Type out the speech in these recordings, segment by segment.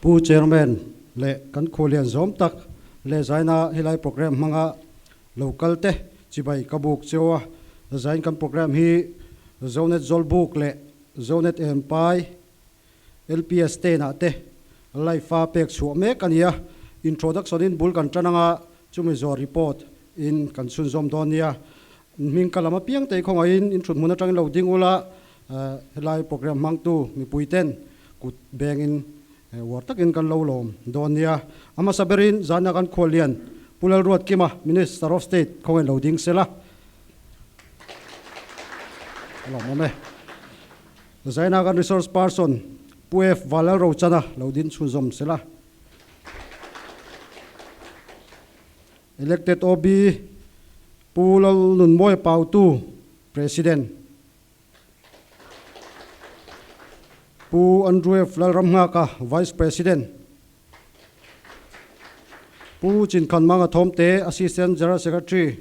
Pu Chairman leh kan khualian zawm tak leh zaina helai programme hmanga lo kal te chibai ka buk cheu a. Zain kan programme hi Zonet Zawlbuk leh Zonet Empai LPS tenah te live a pek chhuah mek a ni a. Introduction in bul kan tan anga chumi zawh report in kan chhunzawm dawn nia. Hming ka lam apiang te khawngaihin in thut hmun atangin lo ding ula Helai programme hmangtu mipui ten kut bengin uar takin kan lo lawm dawn nia. A hmasa berin zana kan khuallian Pu Lalruatkima, Minister of State khawngaih lo ding sela. A lawmawm e. Zaina kan resource person Pu F Valalrochana lo din chhunzawm sela. Elected OB Pu Lalnunmawia Pautu, President. Pu Andrew F. Lalramnghaka, Vice President, Pu Chinkhanmanga Thawmte, Assistant General Secretary,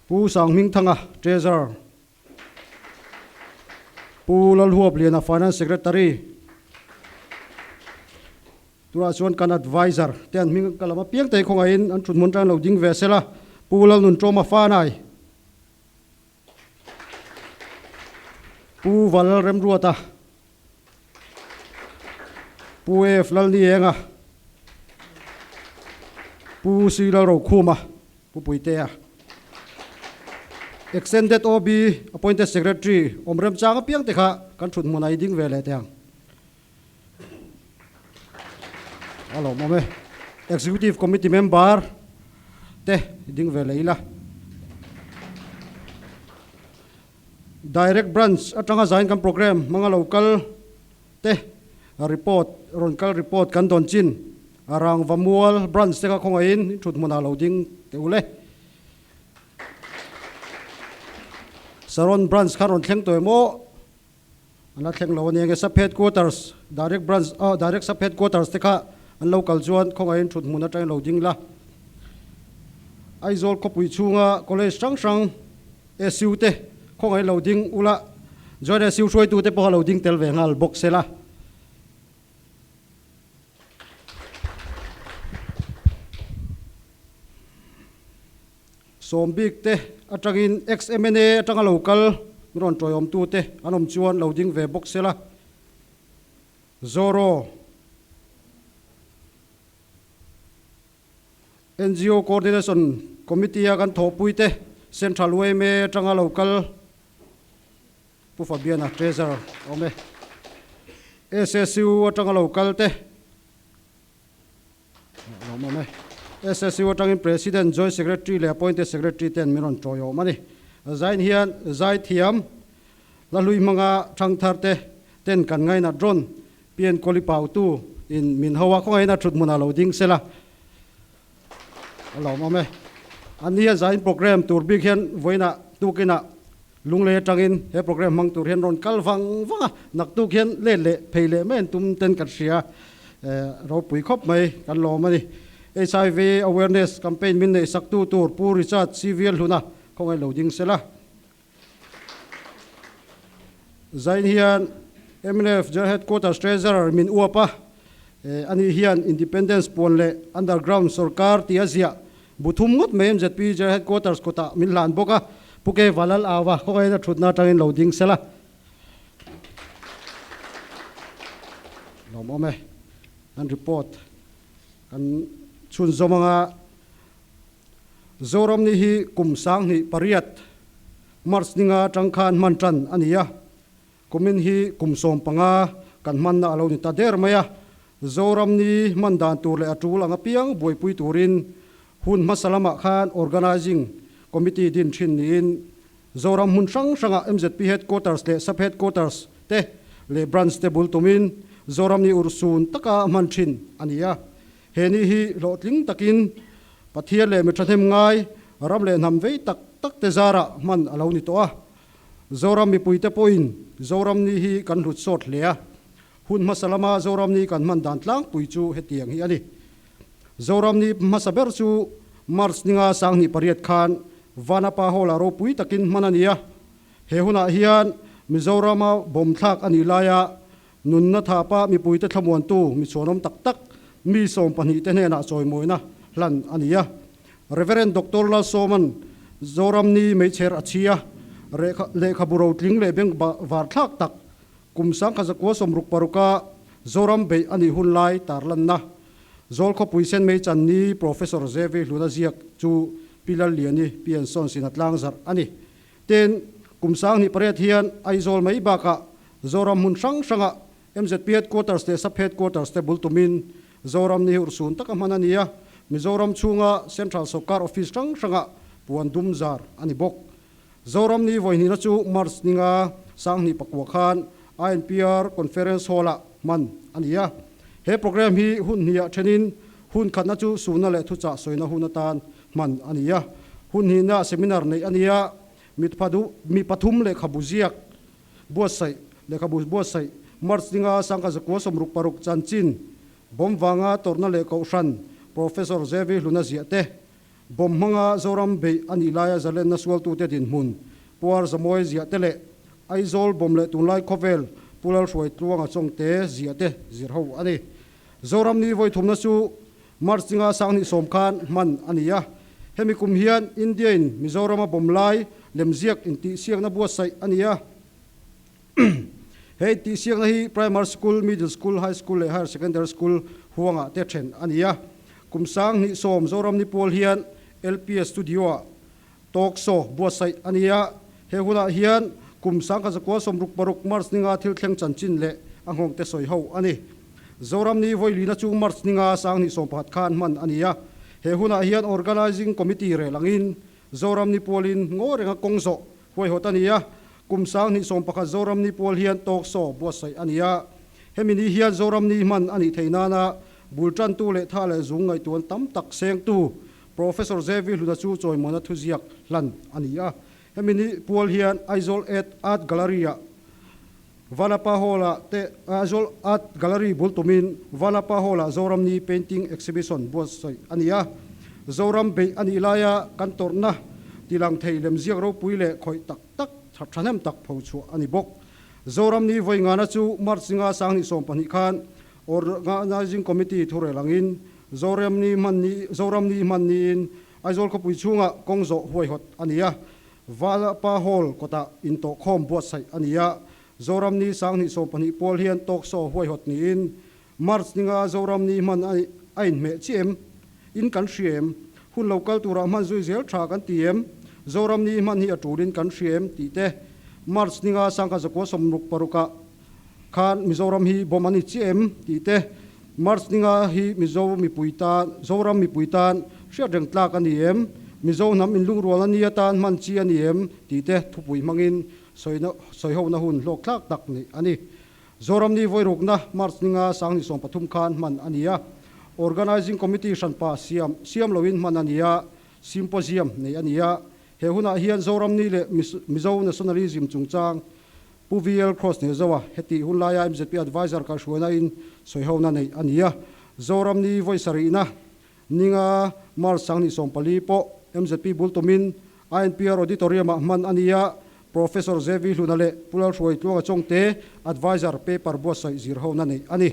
Pu Sanghmingthanga, Treasurer, Pu Lalhuapliana, Finance Secretary, Tunah chuan kan adviser te an hming ka lam apiang te hi khawngaihin an thut hmun tan lo ding ve sela, Pu Lalnuntawma Fanai, Pu Val Remruata, Pu F Lalnienga, Pu C Lalrokhuma, Pu Puitea. Extended OB Appointed Secretary awm remchang apiang te kha kan thut hmunah i ding ve leh teh ang. A lawmawm e. Executive Committee member te ding ve leh ila. Direct Branch atanga zain kan programme hmanga lo kal te report rawn kal report kan dawn chin a Rangvamual Branch te kha khawngaihin thut hmunah lo ding teh u le. Saron Branch kha rawn thleng tawh em aw. An la thleng lo a nia nge sub headquarters direct branch ah direct sub headquarters te kha an lo kal chuan khawngaihin thut hmun atangin lo ding la. Aizawl khawpui chhunga college hrang hrang SU te khawngaihin lo ding ula joint SU hruaitu te pawh a lo ding tel ve nghal bawk se la. Sawm bik te atangin ex-MNA atanga lo kal min rawn tawiawmtu te an awm chuan lo ding ve bawk sela. Zoro, NGO Coordination Committee a kan thawhpui te Central yma atanga lo kal Pu Fabiana, Treasurer, awm e. SSU atanga lo kal te. Lawmawm e. SSU atangin President, Joint Secretary leh Appointed Secretary ten min rawn tawiawm a ni. Zain hian zai thiam hla hlui hmanga thangthar te ten kan ngainat rawn pian kawli pautu in min ho a, khawngaihin a thut hmunah lo ding sela. A lawmawm e. An ni hian zain program tur bik hian vawiinah tukinah Lunglei atangin he program hmang tur hian rawn kal vang vang a, naktuk hian let leh phei leh mai an tum ten kan hria. Ropui khawp mai kan lawm a ni. HIV awareness campaign min neih sak tu tur Pu Richard CVL Hluna khawngaih lo ding sela. Zain hian mnf General Headquarters Treasurer min uap a, ani hian Independence puan leh Underground sawrkar tia ziah Bu thum ngawt mai MZP General Headquarters kawtah min hlan bawk a, Pu Ke Valal Auva khawngaihin a thutna atangin lo ding sela. Lawmawm e. Kan report kan chhunzawm anga Zoram ni hi kum 2008 March ninga atang khan hman tan a ni a. Kumin hi kum 15 kan hmanna a lo ni ta der mai a, Zoram ni hman dan tur leh a tul ang apiang buaipui turin hun hmasa lamah khan Organising Committee din thin niin Zoram hmun hrang hrangah mzp Headquarters leh Sub Headquarters te leh Branch te bul tumin Zoram ni urhsun taka hman thin a ni a. He ni hi hlawhtling takin Pathian leh mi thahnem ngai ram leh hnam vei tak tak te zarah hman a lo ni tawh a. Zoram mipuite pawhin Zoram ni hi kan hlut sawt hle a. Hun hmasa lama Zoram ni kan hman dan tlangpui chu hetiang hi a ni. Zoram ni hmasa ber chu March ninga 2008 khan Vanapa Hall-ah ropui takin hman a ni a. He hunah hian Mizorama bawm thlak a nih laia Nunna thapa mipuite thlamuantu mi chhuanawm tak tak mi 12 te hnenah chawimawina hlan a ni a. Rev. Doctor Lalsawma'n Zoram ni meichher a chhi a, lehkhabu rotling leh beng var thlak tak kum 1966-a Zoram beih a nih hun lai tarlanna Zawlkhawpui Senmei Chan ni Professor Zevi Hluna ziak chu Pi Lalliani Piansawn sin a tlangzarh a ni. Tin, kum 2008 hian Aizawl mai bakah Zoram hmun hrang hrangah MZP Headquarters leh Sub Headquarters te bul tumin Zoram ni hi urhsun taka hman a ni a, Mizoram chhunga Central Sawrkar Office hrang hrangah puan dum zar a ni bawk. Zoram ni vawihnihna chu March ninga 2009 khan INPR Conference Hall-ah hman a ni a. He programme hi hun hniah thenin hun khatna chu suhna leh thuchah sawina hun atan hman a ni a. Hun hnihna seminar neih a ni a, mi pathum lehkhabu ziak buatsaih lehkhabu buatsaih March ninga 1966 chanchin bawm vanga tawrhna leh kohhran Professor Zevi Hluna ziah te Bawm hmanga Zoram beih a nih laia zalenna sualtute dinhmun, Puar Zamawi ziah te leh Aizawl bawm leh tunlai khawvel Pu Lalhruai Tluanga Chawngte ziah te zir ho a ni. Zoram ni vawithumna chu March tinga 2010 khan hman a ni a. Hemi kum hian India-in Mizorama bawm lai lemziak intihsiakna buatsaih a ni a. He intihsiakna hi Primary School, Middle School, High School leh Higher Secondary School huangah te then a ni a. Kum 2010 Zoram ni pawl hian LPS Studio-ah talk show buatsaih a ni a. He hunah hian kum 1966 March ninga thil thleng chanchin leh a nghawngte sawi ho a ni. Zoram ni vawilina chu March ninga 2011 khan hman a ni a. He hunah hian Organising Committee rel angin Zoram ni pualin ngaw renga kawng zawh Huaihawt a ni a, kum 2011 Zoram ni pual hian talk show buatsaih a ni a. Hemi ni hian Zoram ni hman a nih theih nana bul tantu leh tha leh zung ngaihtuan tam tak sengtu Professor JV Hluna chu chawimawna thuziak hlan a ni a. Hemi ni pual hian Aizawl Art Gallery-ah Vanapa Hall-ah te Aizawl Art Gallery bul tumin Vanapa Hall-ah Zoram ni Painting Exhibition buatsaih a ni a. Zoram beih a nih laia kan tawrhna tilang thei lemziak ropui leh khawih tak tak thahnem tak pho chhuah a ni bawk. Zoram ni vawi ngana chu March zinga 2012 khan Organising Committee thurel angin Zoram ni hman ni Zoram ni hman niin Aizawl khawpui chhungah kawng zawh huaihawt a ni a. Valapa Hall kawtah intawhkhawm buatsaih a ni a, Zoram ni 2012 pawl hian talk show huaihawt niin March ninga Zoram ni hman a inhmeh chiah em? In kan hria em? Hun lo kal turah hman zui zel tha kan ti em? Zoram ni hman hi a tulin kan hria em? tih te March ninga 1966 ah khan Mizoram hi bawm a ni chiah em? tih te March ninga hi Mizo mipui tan, Zoram mipui tan hriat reng tlak a ni em? Mizo hnam inlungrual a ni atan hman chi a ni em? tih te thupui hmangin sawina sawihona hun hlawk thlak tak neih a ni. Zoram ni vawirukna March ninga 2013 khan hman a ni a. Organising Committee hranpa siam siam loin hman a ni a, Symposium neih a ni a. He hunah hian Zoram ni leh Mizo Nationalism chungchang Pu VL Cross Nezoa heti hun laia mzp Adviser kalhruaina in sawihona neih a ni a. Zoram ni vawi sarihna ninga March 2014 pawh mzp bul tumin INPR Auditorium-ah hman a ni a. Professor JV Hluna leh Pu Lalhruai Tluanga Chawngte Adviser paper buatsaih zirhona neih a ni.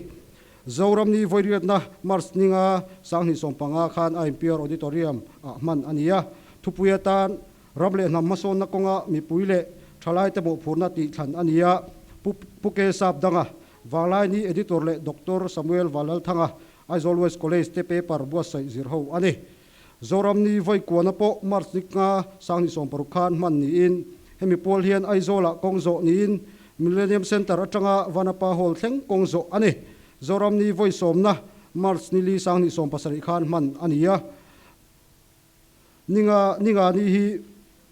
Zoram ni vawiriatna March ninga 2015 khan INPR Auditorium-ah hman a ni a. Thupui atan Ram leh hnam hmasawnna kawnga mipui leh thalaite mawhphurhna tih thlan a ni a, Pu Pu K. Sapdanga, Vanglaini Editor leh Doctor Samuel Vanlalthanga, Aizawl West College te paper buatsaih zir ho a ni. Zoram ni vawi kuana pawh March ni nga 2016 khan hman niin hemi pawl hian Aizawlah kawng zawh niin Millennium Centre atanga Vanapa Hall thleng kawng zawh a ni. Zoram ni vawi sawmna March ni li 2017 khan hman a ni a. Ninga ninga ni hi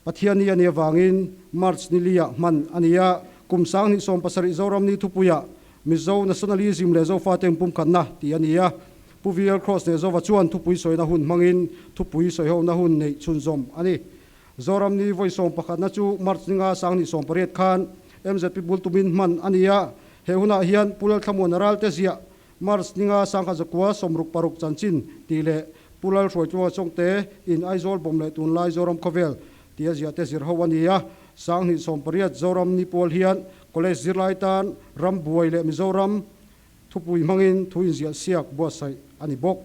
Pathian ni a nih avangin March ni liah hman a ni a, kum 2017 Zoram ni thupuiah Mizo Nationalism leh Zofate inpumkhatna tih a ni a. Pu VL Cross Nehzova chuan thupui sawina hun hmangin thupui sawihona hun neih chhunzawm a ni. Zoram ni vawi sawm pakhatna chu March ninga 2018 khan mzp bul tumin hman a ni a, he hunah hian Pu Lalthlamuana Ralte ziah March ninga 1966 chanchin tih leh Pu Lalhruaitluanga Chawngte in Aizawl bawm leh tunlai Zoram khawvel tia ziah te zir ho a ni a. 2018 Zoram ni pawl hian College zirlai tan ram buai leh Mizoram thupui hmangin thu inziah siak buatsaih a ni bawk.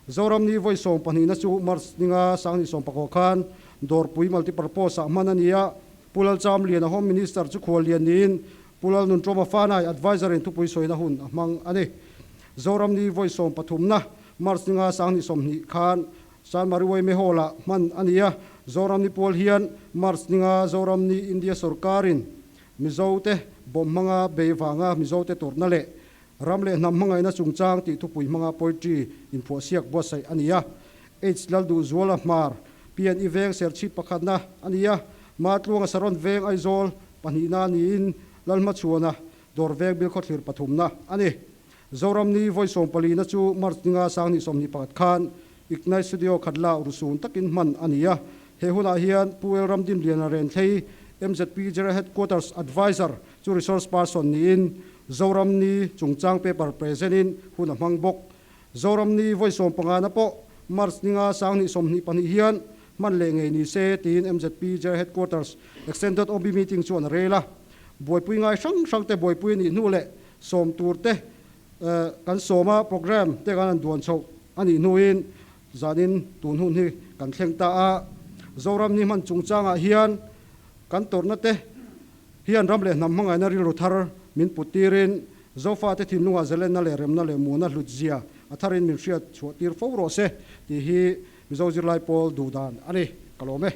Zoram ni vawi sawm pahnihna chu March ninga Sanghnih sawm pakua khan Dawrpui Multipurpose ah hman a ni a, Pu Lalchamliana Home Minister chu khuallian niin Pu Lalnuntawma Fanai Adviser in thupui sawina hun a hmang a ni. Zoram ni vawi sawm pathumna March ninga Sanghnih 20 khan Sanmari Uaime Hall ah hman a ni a, Zoram ni pual hian March ninga Zoram ni India sawrkarin Mizote bawm hmanga bei vanga Mizote tawrhna leh ram leh hnam hmangaihna chungchang tih thupui hmanga poetry inphuahsiak buatsaih a ni a. H Lalduhzuala Hmar, PNE Veng Serchhip pakhatna a ni a, Matluanga Saron Veng Aizawl pahnihna niin Lalhmachhuana Dawr Veng Bilkhawthlir pathumna a ni. Zoram ni vawi sawm palina chu March ninga 20 21 khan Ignite Studio Khatla urhsun takin hman a ni a. He hunah hian Pu El Ramdinliana Renthlei, MZP General Headquarters Adviser chu resource person niin Zoram ni chungchang paper present in hun a hmang bawk. Zoram ni vawi sawm pangana pawh March ninga 20 22 hian hman leh ngei ni se tiin MZP General Headquarters Extended OB Meeting chuan a rel a. Buaipui ngai hrang hrang te buaipui a nih hnu leh sawm tur te kan sawm a, programme te kan han duan chhoh a nih hnuin zanin tun hun hi kan thleng ta a. Zoram ni hman chungchangah hian kan tawrhna te hian ram leh hnam hmangaihna rilru thar min put tirin Zofate thinlungah zalenna leh remna leh muana hlut zia a tharin min hriat chhuah tir fo rawh se tih hi Mizo zirlai pawl duh dan a ni. Ka lawm e.